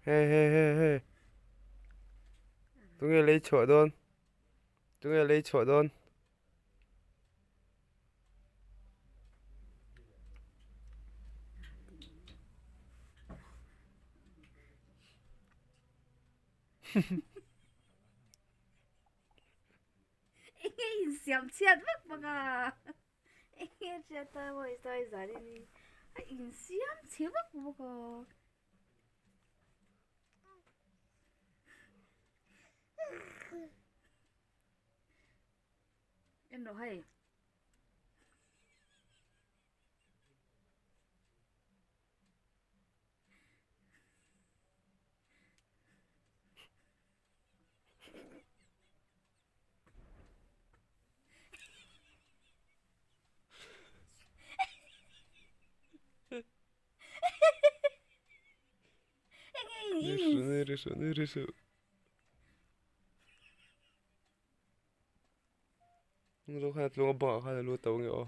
He he he he tunge lei chhuah dawn tunge lei chhuah dawn. Enge insiam chhiat vak vak a enge hriat a mawi sawi zan in a insiam chhe vak vak a. En rawh hei. Nui suh nui suh nui suh. Khan a tlung a bangah khan a lu tau nge aw.